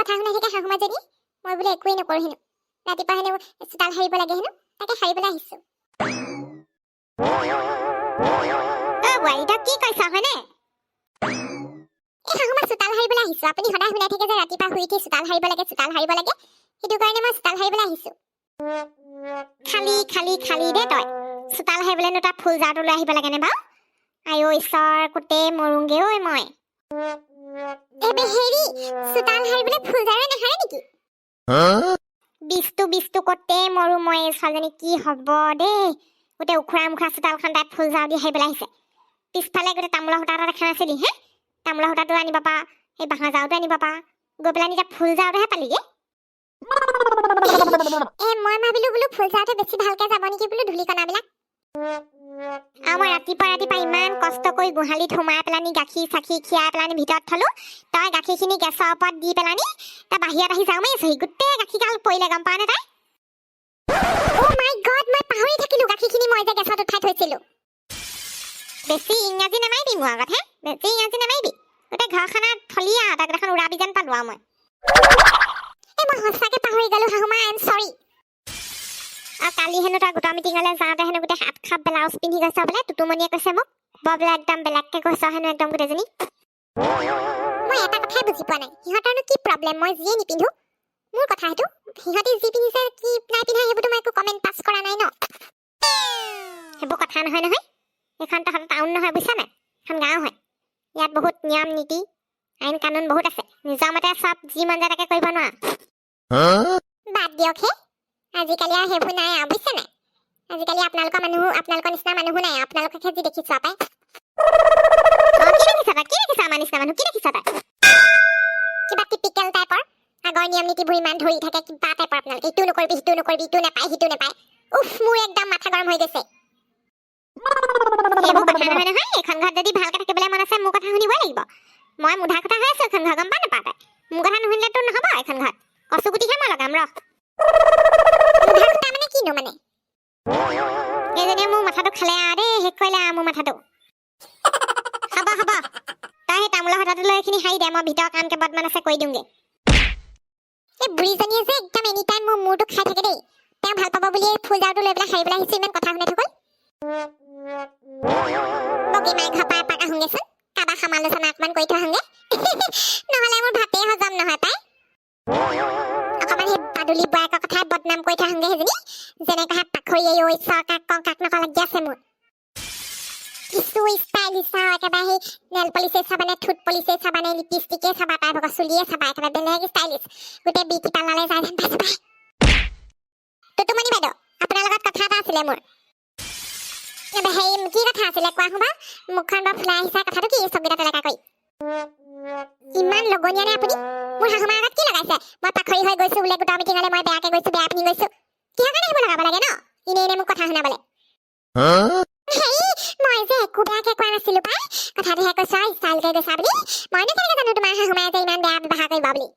কথা শুনাই থাকে শাহুমাজনী। মই বোলে একোৱেই নকৰোঁ হেনো, ৰাতিপুৱা হেনো চোতাল সাৰিব লাগে হেনো, তাকে সাৰিবলৈ আহিছোঁ। অ বোৱাৰী, তই কি কৈছ হয়নে? এই শাহুমা, চোতাল সাৰিবলৈ আহিছোঁ। আপুনি সদায় শুনাই থাকে যে ৰাতিপুৱা শুই উঠি চোতাল সাৰিব লাগে, চোতাল সাৰিব লাগে। সেইটো কাৰণে মই চোতাল সাৰিবলৈ আহিছোঁ। খালি খালি খালি দেই তই। চোতাল সাৰিবলৈনো তই ফুল ঝাৰুটো লৈ আহিব লাগেনে বাৰু? আইঅ ঈশ্বৰ, গোটেই মৰোংগে ঐ মই। এবে হেৰি, চোতাল সাৰিবলৈ ফুল ঝাৰুৱে নাসাৰে নেকি? বিস্তু বিস্তু, কতে মৰো মই। এই ছোৱালীজনী কি হ'ব দেই? গোটেই উখুৰা মুখুৰা চোতালখন তাই ফুল ঝাৰু দি সাৰিবলৈ আহিছে। পিছফালে গোটেই তামোলৰ সূতা এটা দেখা নাছিলি হে? তামোলৰ সূতাটো আনিব পাৰা, সেই বাঁহৰ ঝাৰুটো আনিব পাৰা। গৈ পেলাই এতিয়া ফুল ঝাৰুটোহে পালিগে। এ মই ভাবিলো বোলো ফুল ঝাৰুটো বেছি ভালকে যাব নেকি বোলো ধূলিকণাবিলাক। আৰু মই ৰাতিপুৱা ৰাতিপুৱা ইমান কষ্ট কৰি গোহালিত সোমাই পেলানি গাখীৰ চাখীৰ খীৰাই পেলানি ভিতৰত থলো। তই গাখীৰখিনি গেছৰ ওপৰত দি পেলানি তই বাহিৰত আহি যাওঁ মাৰিছহি, গোটেই গাখীৰগাল পৰিলে, গম পাৱ নে তই? অ' মাই গড, মই পাহৰি থাকিলো গাখীৰখিনি মই যে গেছত উঠাই থৈছিলো। বেছি ইংৰাজী নামাৰিবি মোৰ আগত হে, বেছি ইংৰাজী নামাৰিবি। গোটেই ঘৰখনত থলি আৰু তাক দেখোন উৰাবি যেন পালো আৰু মই। এই মই সঁচাকে পাহৰি গ'লো শাহুমা, I am sorry. আৰু কালি হেনো তই গোটৰ মিটিঙলৈ যাওঁতে হেনো গোটেই সাত খাপ ব্লাউজ পিন্ধি গৈছ বোলে। টুটুমণিয়ে কৈছে মোক, বৰ বোলে একদম বেলেগকে কৈছ হেনো একদম গোটেইজনী। মই এটা কথাই বুজি পোৱা নাই, সিহঁতৰনো কি প্ৰব্লেম? মই যিয়ে নিপিন্ধো মোৰ কথা সেইটো। সিহঁতি যি পিন্ধিছে কি নাই পিন্ধা সেইবোৰতো মই একো কমেণ্ট পাছ কৰা নাই ন। সেইবোৰ কথা নহয় নহয়। এইখন তহঁতৰ টাউন নহয়, বুজিছা নাই? এখন গাঁও হয়। ইয়াত বহুত নিয়ম নীতি, আইন কানুন বহুত আছে। নিজৰ মতে চব যি মন যায় তাকে কৰিব নোৱাৰা। বাদ দিয়ক হে, আজিকালি আৰু সেইবোৰ নাই আৰু, বুজিছে নাই? আজিকালি আপোনালোকৰ মানুহো, আপোনালোকৰ নিচিনা মানুহো নাই। আপোনালোককহে যি দেখিছো পাই। অ, কি দেখিছ তই? কি দেখিছ? আমাৰ নিচিনা মানুহ কি দেখিছ তই? কিবা টিপিকেল টাইপৰ, আগৰ নিয়ম নীতিবোৰ ইমান ধৰি থাকে, কিবা টাইপৰ আপোনালোকে। ইটো নকৰিবি, সিটো নকৰিবি, ইটো নাপায়, সিটো নাপায়। উফ, মোৰ একদম মাথা গৰম হৈ গৈছে। সেইবোৰ কথা নহয় নহয়। এইখন ঘৰত যদি ভালকে থাকিবলৈ মন আছে, মোৰ কথা শুনিবই লাগিব। মই মুধা কথা হৈ আছো এইখন ঘৰ, গম পা নাপা তই? মোৰ কথা নুশুনিলে তোৰ নহ'ব এইখন ঘৰত। কচু গুটিহে মই লগাম ৰহ। মুধা খুটা মানে কিনো মানে? এইজনীয়ে মোৰ মাথাটো খালে আৰু দেই, শেষ কৰিলে আৰু মোৰ মাথাটো। হ'ব হ'ব, তই সেই তামোলৰ সূতাটো লৈ এইখিনি সাৰি দে, মই ভিতৰৰ কাম কেইবাদমান আছে কৰি দিওঁগে। এই বুঢ়ীজনীয়ে যে একদম এনি টাইম মোৰ মূৰটো খাই থাকে দেই। তেওঁ ভাল পাব বুলি এই ফুল ঝাৰুটো লৈ পেলাই সাৰিবলৈ আহিছো, ইমান কথা শুনাই থাকোঁ। বগী মাই ঘৰ পৰা এপাক আহোঁগেচোন, কাৰোবাৰ সমালোচনা অকণমান কৰি থৈ আহোঁগে, নহ'লে মোৰ ভাতেই হজম নহয় পাই। অকণমান সেই বাদুলি বোৱায়েকৰ কথাই বদনাম কৰি থৈ আহোঁগে। সেইজনী যেনেকুৱাহে পাখৰি, এই ঈশ্বৰ, কাক কওঁ কাক নকওঁ লাগি আছে মোৰ। কিছু ষ্টাইলিছ আৰু একেবাৰে, সেই নেল পলিচে চাবানে, ঠোঁট পলিচে চাবানে, লিপষ্টিকে চাবা, তাই ভাগৰ চুলিয়ে চাবা, একেবাৰে বেলেগ ষ্টাইলিছ। গোটেই বিউটি পাৰ্লাৰলৈ যায় যেন পাইছো পাই। টুটুমণি বাইদেউ, আপোনাৰ লগত কথা এটা আছিলে মোৰ। হেৰি, কি কথা আছিলে কোৱা বাৰু? মুখখন বৰ ফুলাই আহিছা, কথাটো কি? চবকেইটা তেনেকা কৰি ইমান লগনীয়া নে আপুনি? মোৰ শাহুমাৰ আগত কি লগাইছে? মই পাখৰি হৈ গৈছো বোলে গোটৰ মিটিঙলৈ, মই বেয়াকে গৈছো, বেয়া পিন্ধি গৈছো। কিহৰ কাৰণে সেইবোৰ লগাব লাগে ন, এনেই এনেই মোক কথা শুনাবলে? হেৰি, মই যে একো বেয়াকে কোৱা নাছিলো পাই, কথাটোহে কৈছো আৰু ষ্টাইলকে গৈছা বুলি। মইনো কেনেকে জানো তোমাৰ শাহুমায়ে যে ইমান বেয়া ব্যৱহাৰ কৰিব বুলি?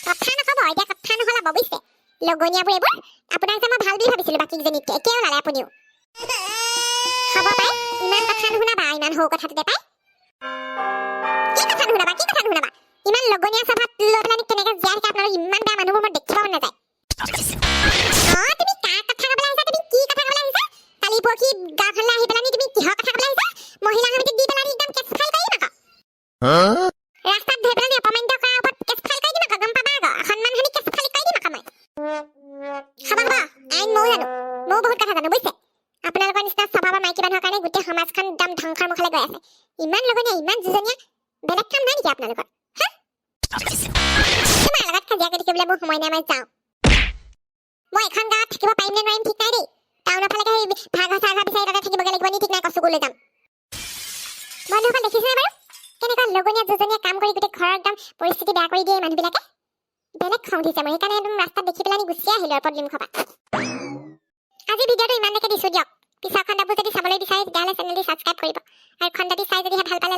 কথা নক'ব এতিয়া, কথা নহলাব বুজিছে, লগনীয়াবোৰ এইবোৰ। আপোনাক যে মই ভাল বুলি ভাবিছিলো বাকীকেইজনীতকে, একেই ওলালে আপুনিও। হ'ব পাই, ইমান কথা নুশুনাবা ইমান সৰু কথাটোতে পাই। কি কথা নুশুনাবা, কি কথা নুশুনাবা? ইমান লগনীয়া স্বভাৱ লৈ পেলাই কেনেকে জীয়াই থাকে আপোনালোক? ইমান বেয়া মানুহবোৰ মই দেখিব মন নাযায়। অ, তুমি কাৰ কথা ক'বলৈ আহিছা? তুমি কি কথা ক'বলৈ আহিছা? কালি পৰহি গাঁওখনলৈ আহি পেলানি তুমি কিহৰ কথা ক'বলৈ আহিছা? মহিলা সমিতিত দি পেলানি একদম কেছ ফাইল কৰি দিম আকৌ। ৰাস্তাত ধৰি পেলানি অপমানিত কৰাৰ ওপৰত কেছ ফাইল কৰি দিম আকৌ, গম পাবা আকৌ। সন্মানহানি কেছ ফাইল কৰি দিম আকৌ মই। হ'ব হ'ব, আইন ময়ো জানো, ময়ো বহুত কথা জানো, বুজিছে? আপোনালোকৰ নিচিনা স্বভাৱৰ মাইকী মানুহৰ কাৰণে গোটেই সমাজখন একদম ধ্বংসৰ মুখলৈ গৈ আছে। ইমান লগনীয়া, ইমান যুঁজনীয়া, বেলেগ কাম নাই নেকি আপোনালোকৰ হা? তোমাৰ লগত কাজিয়া কৰি থাকিবলৈ মোৰ সময় নাই, মই যাওঁ। মই এখন গাঁৱত থাকিব পাৰিম নে নোৱাৰিম ঠিক নাই দেই। টাউনৰ ফালেকে সেই ভাড়াঘৰ চাড়াঘৰ বিচাৰি তাতে থাকিবগৈ লাগিব নি ঠিক নাই, কচুকো লৈ যাম। বন্ধুসকল, দেখিছেনে বাৰু কেনেকুৱা লগনীয়া যুঁজনীয়া কাম কৰি গোটেই ঘৰৰ একদম পৰিস্থিতি বেয়া কৰি দিয়ে এই মানুহবিলাকে? বেলেগ খং উঠিছে মোৰ, সেইকাৰণে একদম ৰাস্তাত দেখি পেলাই গুচি আহিলো আৰু পদূলিমুখৰ পৰা। আজি ভিডিঅ'টো ইমানলৈকে দিছোঁ দিয়ক। পিছৰ খণ্ডবোৰ যদি চাবলৈ বিচাৰে, তেতিয়াহ'লে চেনেলটি ছাবস্ক্ৰাইব কৰিব আৰু খণ্ডটি চাই যদিহে ভাল পালে